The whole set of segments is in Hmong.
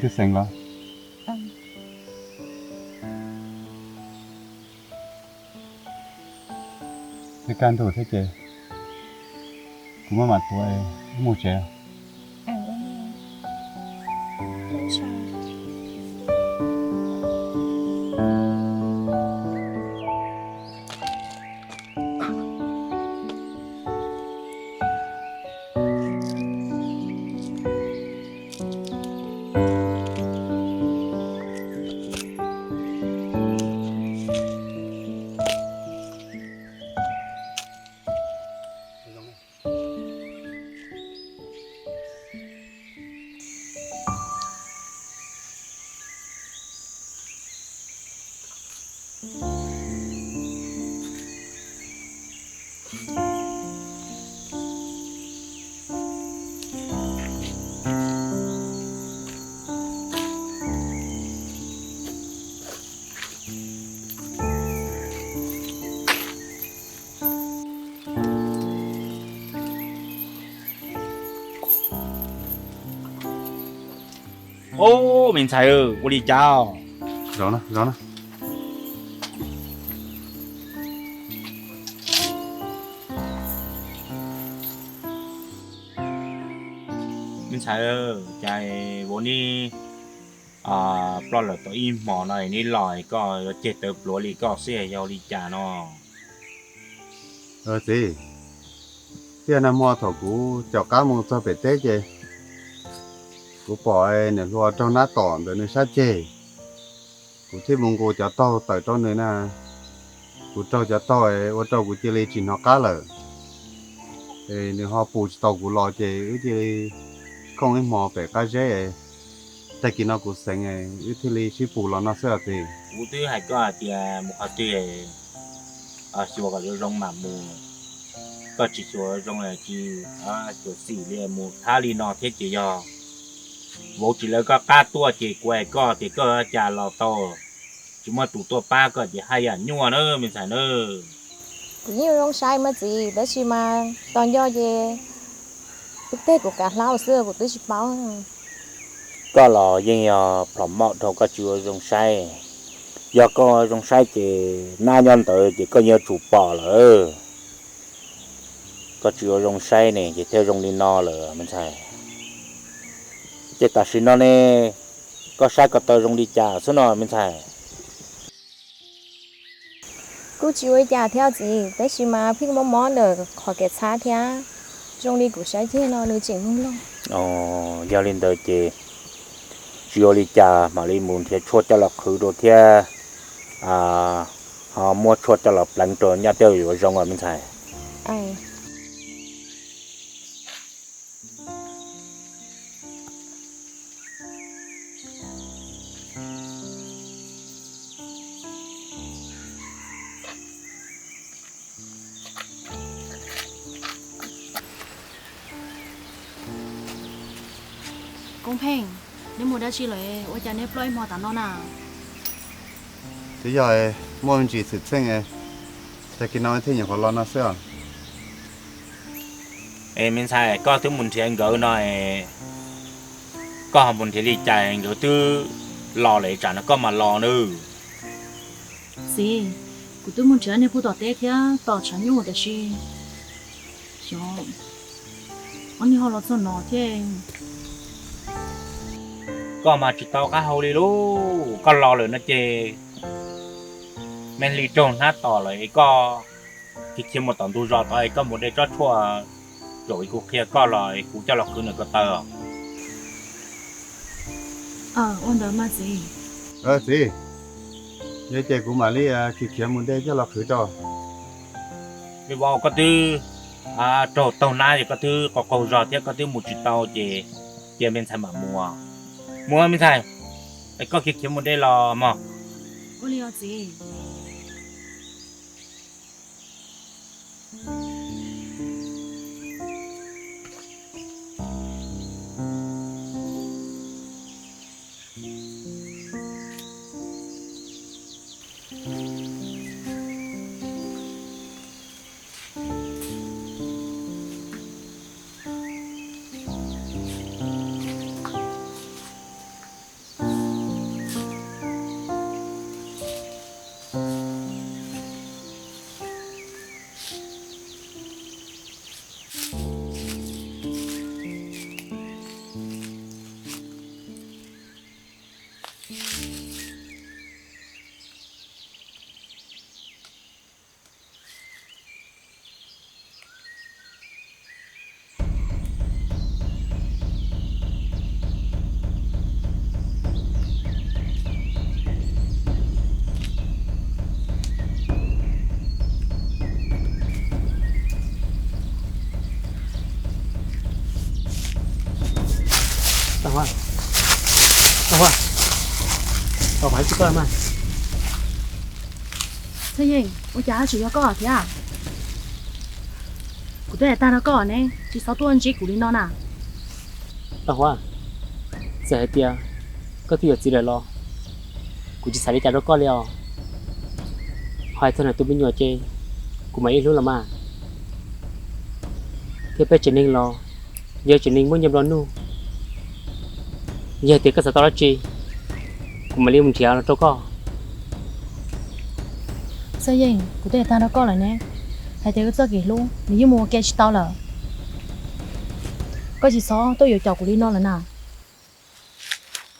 Twb xeev los? Twb kaj ntug thiab ces kuv muab mam tuav wb mus tsev. Ub, me ntxhais, ua li cas? Zov no, zov no. Me ntxhais, cas vauv neb ploj lawm tau ib hmo no neb los koj yuav ceg tawv pluav li koj xwb yog li cas no? Txiv, txij nag hmo thaum kuv caum qab mus txog pem teb ces kuv pom niam hluas raug nab tom ntawm nws sab ceg. Kuv thiaj mus nqus cov taug tawm rau nws na. Kuv raug cov taug ua rau kuv cia li tsis hnov qab lawm. Es nws ho pus tsis tau kuv los ces wb cia li khooj ib hmo pem qab zeb. Tag kis no kuv xeev wb thiaj li sib pus los no xwb os txiv. Kuv twb hais koj hais tias mus qhov twg xyuas kom zoo zoo mam mus, koj tsis xyuas zoo tsis xyuas xim li mus thab li no thiab ces yog vauv tsis lawv koj qab tuaj ces kuv hais koj tias koj cas los tau, tsis muaj tus tuaj pab koj ces haj yam nyuaj na me ntxhais na. Kuv yeej ua zoo saib mas txiv, tab sis mas tos nco ces twb teg kuv kav hlaub xwb kuv twb tsis paub. Koj los yeej yog plhom mom dhau koj tsis ua zoo saib. Yog koj ua zoo saib ces nab nyob ntawd ces koj yuav tsum pom lawm. Koj tsis ua zoo saib ne ces thiaj zoo li no lawm me ntxhais. Ces tam sim no ne, koj saib ko taw zoo li cas xwb no me ntxhais? Kuj tsis ua li cas thiab txiv, tab sis mas pheej mob mob ntawm qhov kev txhab thiab. Zoo li kuv saib ceg no nws tseem mloog loj. Yog li ntawd ces tsis ua li cas, mam li mus nrhiav tshuaj coj los qhwv rau thiab ho muab tshuaj coj los pleev rau nyob tej yuav zoo os me ntxhais. Koob Pheej, neb mus dab tsi lawm ua cas neb ploj ib hmo tas no na? Twb yog muaj me ntsis xwm txheej, tag kis no thiaj nyuam qhuav los no xwb os. Es me ntxhais, koj twb mus nrhiav nkawd no, koj ho mus nrhiav li cas nkawd twb los lawm tsam no koj mam los nawb? Txiv, kuv twb mus nrhiav niag pug tom teb thiab tom tshav nyuj tiam sis xyov ob niag ho los txog no thiab. Koj mas tsis tau qab hau li lauj, koj los lawm no ces me hli raug hnab tom lawm es koj khiav khiav mus tom ntug zos tod es koj mus de tsob tshuaj zaum es kuv qhia koj los es kuv coj los qhwv nws ko taw. Ua ntawd mas txiv. Txiv, yog ces kuv mam li khiav khiav mus de coj los qhwv rau. Me vauv, koj twb raug taug nab es koj twb qaug qaug zog thiab koj twb mus tsis tau ces cia me ntxhais mam mus. Mus me ntxhais, es koj khiav khiav mus de los mog. Ua li os txiv. Txawj Yeej, ua cas tseem yog koj thiab? Kuv twb hais tag rau koj ne, tsis txhob tuaj ntsib kuv li no na. Tau Huab, txawm hais tias koj twb yuav txiv lawm los kuv tsis xav li cas rau koj li os. Ho hais txog tus me nyuam ces kuv mam li hlub los mas. Thiab peb tsev neeg los yog tsev neeg muaj nyiaj nplua nuj. Yog tias koj xav tau dab tsi, kuv mam li mus nrhiav los rau koj. Txawj Yeej, kuv twb hais tag rau koj lawm ne, hais tias wb txoj kev hlub nws yeej mus ua ke tsis tau lawm. Koj tsis txhob tuaj yuav caum kuv li no lawm na.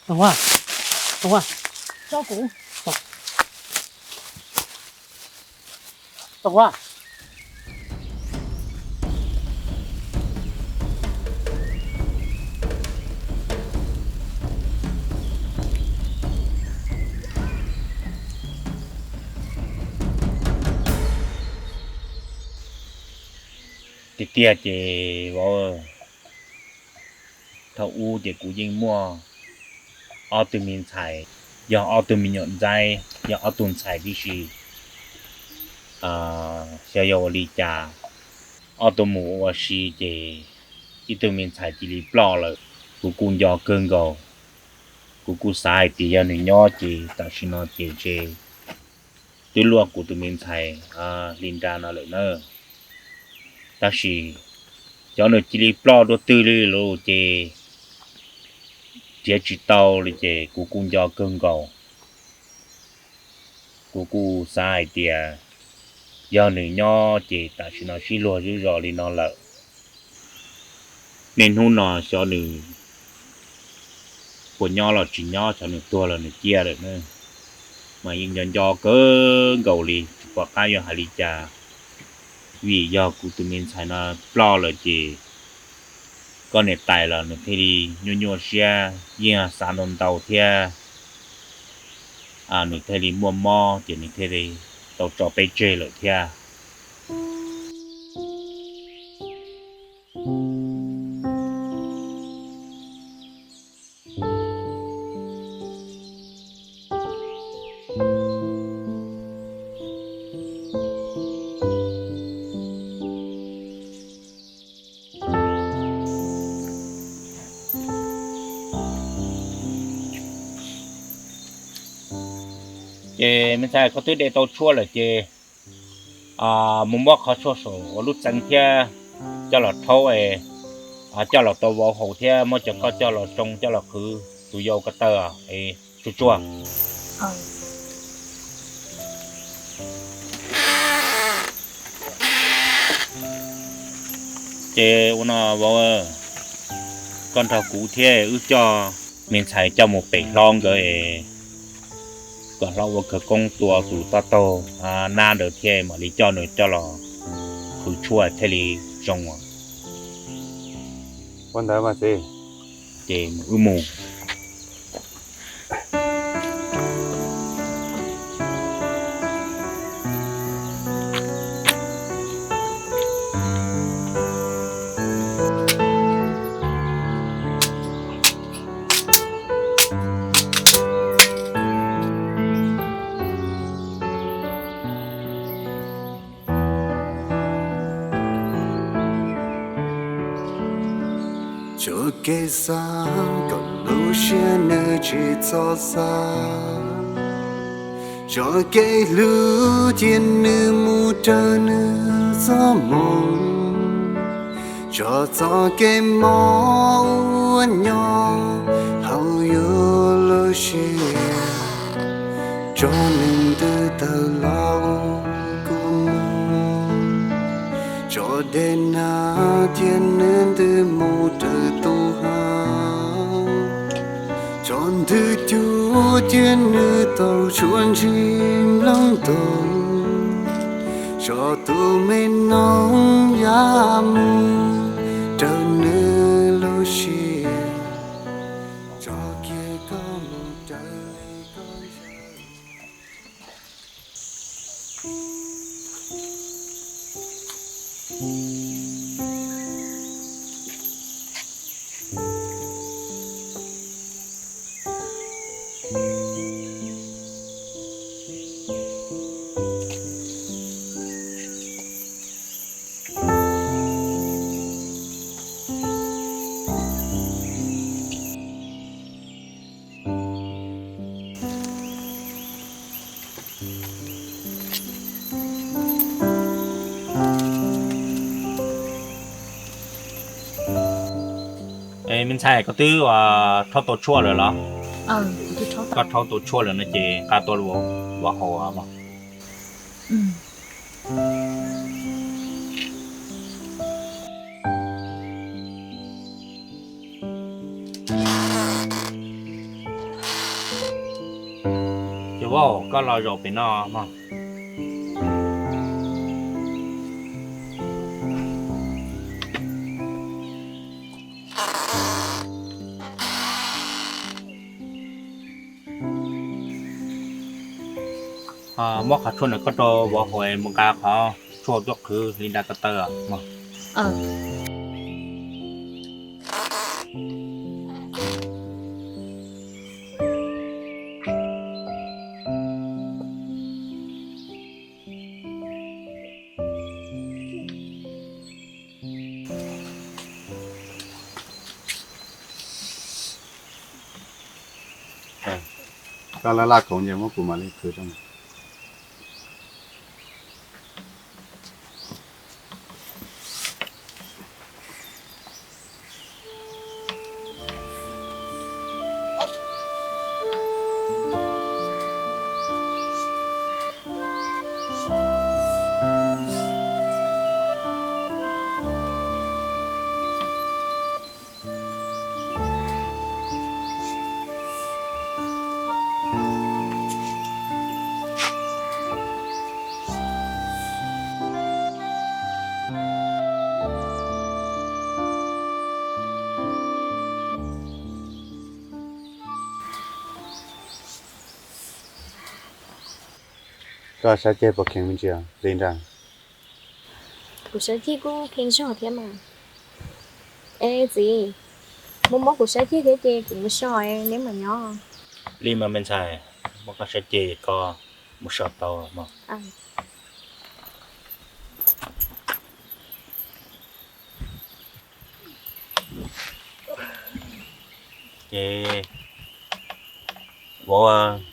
Tau Huab, Tau Huab, tso kuv. Tau Huab. Tiag tiag ces vauv, thaum ub ces kuv yeej muaj ob tug me ntxhais, yog ob tug me nyuam ntxaib, yog ob tug ntxhais tib si. Xyov yog ua li cas, ob tug mus ua si ces ib tug me ntxhais cia li ploj lawm. Kuv kuj nco kawg nkaus. Kuv kuj xav hais tias yog nws nyob ces tam sim no ces ntshe twb luaj kuv tus me ntxhais li nra no lawm na. Tab sis xyov nws cia li ploj dua twg li lawm ces nrhiav tsis tau li ces kuv kuj nco kawg nkaus. Kuv kuj xav hais tias yog nws nyob ces tam sim no sib luag zej zos li no lawm. Niaj hnub no xyov nws puas nyob los tsis nyob, xyov nws tuag los nws ciaj lawm na. Mas yeej nco nco kawg nkaus li, tsis pom qab yuav hais li cas, vim yog kuv tus me ntxhais no ploj lawm ces koj niam tais los nws thiaj li nyuaj nyuaj siab, yeej xav ntau ntau thiab. Nws thiaj li muaj mob ces nws thiaj li tau tso peb tseg lawm thiab. Ces me ntxhais, koj twb de tau tshuaj lawm ces mus muab qhov tshuaj saum ua lub txeev thiab coj los rhaub, coj los rau vauv haus thiab muab cov koj coj los tsoo coj los qhwv tus yau ko taw tsuag tsuag. Ces ua no vauv, koj nrog kuv thiab wb coj me ntxhais coj mus pem hlob nkawd, kom hlob ua khawv koob tua tus toj taug nab ntawd thiab mam li coj nws coj los qhwv tshuaj thiaj li zoo. Ua ntawd mas txiv. Ces wb mus. Tso kev xav kom lub siab nws tsis txhob xav, tso kev hlub cia nws mus raws nws txoj hmoo, tso txoj kev mob ua nyob hauv yus lub siab, tso nws ntws tawm los kuv mus, tso dej nag cia nws ntws mus raws tus hav, tso ntws cuv cia nws tau tshuaj ntsig nplooj ntoo, tso tus me noog ya mus raws nws lub siab, tso kiag koj mus raws li koj ntshaw. Me ntxhais, koj twb rhaub tau tshuaj lawm los? Koj rhaub tau tshuaj lawm no ces nqa tuaj vov haus mog. Ces vov, koj los zaum pem no mog. Muab qhov tshuaj ntawm koj rau vov haus, mus nqa qhov tshuaj tuaj qhwv li nra ko taw mog. Koj laj laj khoov ces muab kuv mam li qhwv rau. Koj sab ceg puas kheev me ntsis li nra? Kuv sab ceg kuj kheev zog thiab mas. Es txiv, muab muab kuv sab ceg thiab ces kuv mus so neb mam nyob. Li mas me ntxhais, muab koj sab ceg koj mus so tau mog. Ces vauv,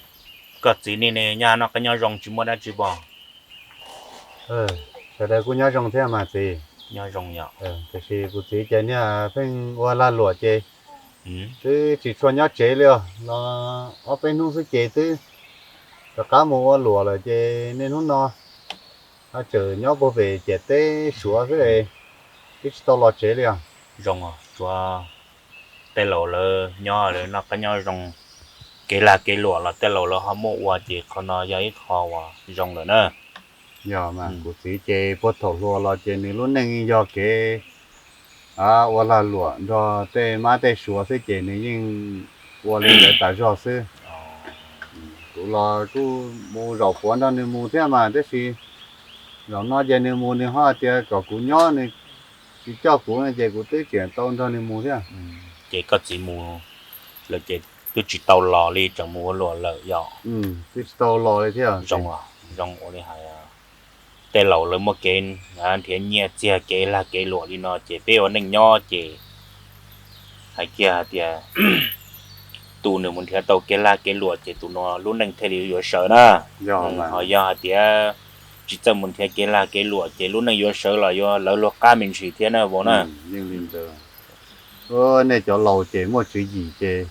koj txiv nej ne nyob noj qab nyob zoo tsis muaj dab tsi pom? Sawv daws kuj nyob zoo thiab mas txiv. Nyob zoo yom. Tiam sis kuv txiv ces niag pheej ua lag luam ces twb tsis tshua nyob tsev li os, los ob peb hnub xwb ces twb rov qab mus ua luam lawm ces niaj hnub no tseem nyob puag pem ciam teb Suav xwb, twb tsis tau los tsev li os. Zoo, tsuav tej laus lawv nyob lawv noj qab nyob zoo, kev lag kev luam los tej laus lawv ho muaj ua ces qhov no yog ib qho uas zoo lawm na. Yog mas kuv txiv ces puag thaum hluas los ces nws lub neej yog kev ua lag luam nrog tej mab tej suav xwb ces nws yeej ua li ntawd tas zog xwb. Kuv los kuj mus zaum puav nrog nws mus thiab mas tab sis zaum no ces nws mus nws ho tias kom kuv nyob, nws tsis coj kuv no ces kuv twb tseem tau nrog nws mus thiab. Ces koj txiv mus lawm ces twb tsis tau los li, tseem mus ua luam lawm yom? Twb tsis tau los li thiab. Zoo, zoo ua li hais, tej laus lawv muaj kev nrhiav nyiaj txiag kev lag kev luam li no ces peb ua neej nyob ces hais kiag hais tias tus nws mus nrhiav tau kev lag kev luam ces tus no lub neej thiaj li yuav sawv na. Ho yog hais tias tsis txawj mus nrhiav kev lag kev luam ces lub neej yuav sawv los yuav lawv luag qab me ntsis thiab na vauv na. Nej cov laus ces muaj tswv yim ces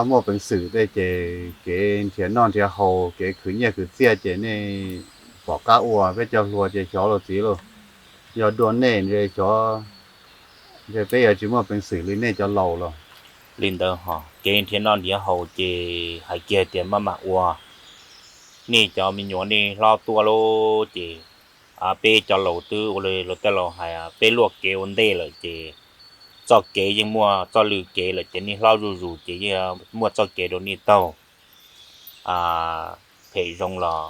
muaj peev xwm tej ces kev nrhiav noj nrhiav haus kev khwv nyiaj khwv txiaj ces nej pom qab ua, peb cov hluas ces xyov los txiv lauj, yog dua nej ntshe xyov ntshe peb yuav tsis muaj peev xwm li nej cov laus los. Li ntawd ho kev nrhiav noj nrhiav haus ces hais kiag tias maj mam ua. Nej cov me nyuam nej hlob tuaj lauj ces peb cov laus twb ua li luag tej laus hais, peb luaj kev ua ntej lawm ces txoj kev yeej muaj txoj lw kev lawm ces nej hlob zuj zus ces yeej muaj txoj kev rau nej taug phem zoo los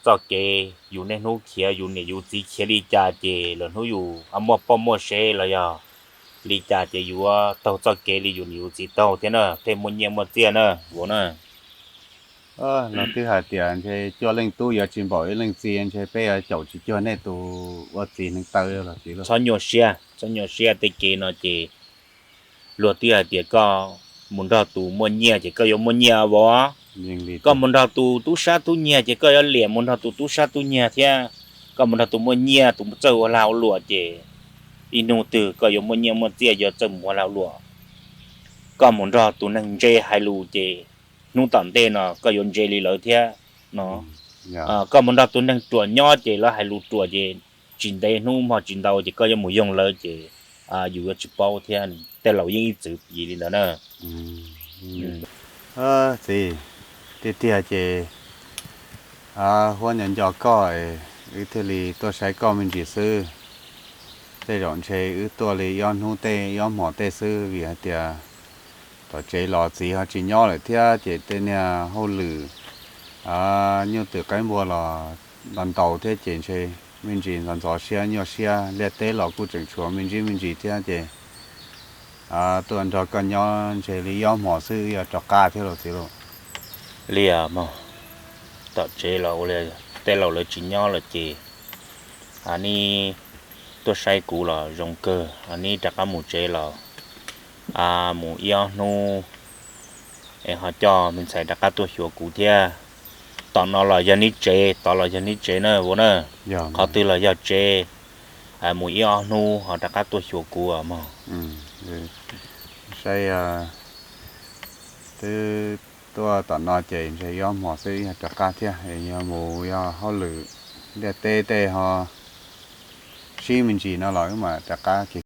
txoj kev yus niaj hnub khiav yus niam yus txiv khiav li cas ces lwm hnub yus muaj poj muaj sev los yog li cas ces yuav taug txoj kev li yus niam yus txiv taug thiab na, thiaj muaj nyiaj muaj txiaj na vauv na. Los twb hais tias ntshe cuaj leej tub yuav tsis npaum ib leej txiv, ntshe peb yuav caum tsis cuag nej tus ua txiv hneev taw los txiv lauj. Txhob nyuaj siab, txhob nyuaj siab, tej kev no ces luag twb hais tias koj mus nrog tus muaj nyiaj ces koj yuav muaj nyiaj vauv. Koj mus nrog tus tub sab tub nyiag ces koj yuav liam mus nrog tus tub sab tub nyiag thiab. Koj mus nrog tus muaj nyiaj tus txawj ua lag ua luam ces ib hnub twg koj yuav muaj nyiaj muaj txiaj yuav txawj mus ua lag luam, koj mus nrog tus neeg ntse hais lus ces hnub tom ntej no koj yuav ntse li lawv thiab no. Koj mus nrog tus neeg ruam nyob ces lawv hais lus ruam ces tsis ntev hnub hmo tsis ntau ces koj yuav mus yoog lawv ces yus yuav tsis paub thiab. Tej laus yeej ib txwm piv li ntawd na. Txiv, tiag tiag ces huab nco nco koj, wb thiaj li tuaj saib koj me ntsis xwb. Tej zaum ntshe wb tuaj li ib ob hnub tej ib ob hmos tej xwb vim hais tias tom tsev los txiv ho tsis nyob lawm thiab ces tej niag hauj lwm nyuj twm qaib npua los ntaus thiab ces ntshe me ntsis ntxhov ntxhov siab nyuaj siab, liaj teb los kuj tseem tshuav me ntsis me ntsis thiab ces tuaj nrog koj nyob ntshe li ib ob hmos xwb wb yuav rov qab thiab los txiv lauj. Li mog, tom tsev los ua li tej laus lawv tsis nyob lawm ces neb tuaj saib kuv los zoo kawg, neb rov qab mus tsev los mus ib ob hnub es ho coj me ntxhais rov qab tuaj xyuas kuv thiab. Tom no los yog neb tsev, tod los yog neb tsev na vauv na. Qhov twg los yog tsev, mus ib ob hnub ho rov qab tuaj xyuas kuv mog. Saib twb tuaj tom no ces ntshe ib ob hmos xwb yog rov qab thiab, yog mus yog hauj lwm liaj teb tej ho sib me ntsis no los wb mam rov qab.